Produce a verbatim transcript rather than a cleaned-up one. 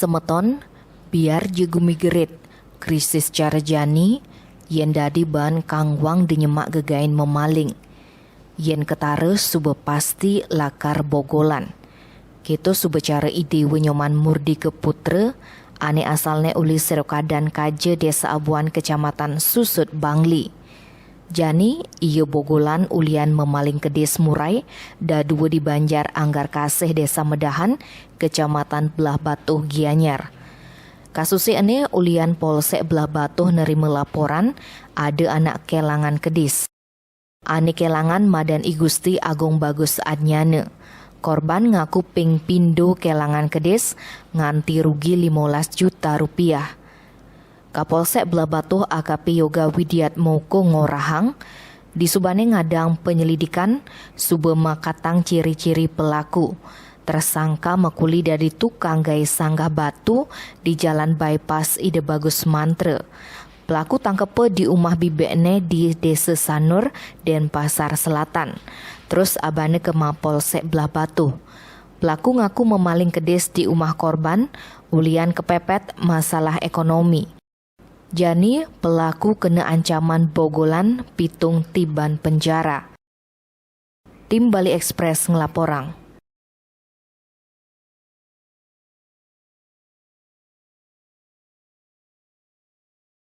Meton, biar ja gumi gerit, krisis cara jani, yen dadi bahan kangwang di nyemak gegaen memaling. Yen ketara suba pasti lakar bogolan. Keto suba cara I Dewa Nyoman Murdika Putra, ane asalne uli Serokadan Kaja, Desa Abuan, Kecamatan Susut, Bangli. Jani, iya bogolan ulian memaling kedis murai dadua di Banjar Anggar Kasih, Desa Medahan, Kecamatan Blahbatuh, Gianyar. Kasuse ene ulian Polsek Blahbatuh nerima laporan ada anak kelangan kedis. Ane kelangan madan I Gusti Agung Bagus Adnyana. Korban ngaku ping pindo kelangan kedis nganti rugi limolas juta rupiah. Kapolsek Blahbatuh A K P Yoga Widiatmoko ngorahang, disubane ngadang penyelidikan, suba makatang ciri-ciri pelaku. Tersangka makuli dadi tukang gae sanggah batu di Jalan Bypass Ida Bagus Mantra. Pelaku tangkepa di umah bibekne di Desa Sanur, Denpasar Selatan. Terus abane ke Mapolsek Blahbatuh. Pelaku ngaku memaling kedis di umah korban, ulian kepepet masalah ekonomi. Jani, pelaku kena ancaman bogolan pitung tiban penjara. Tim Bali Express ngelaporang.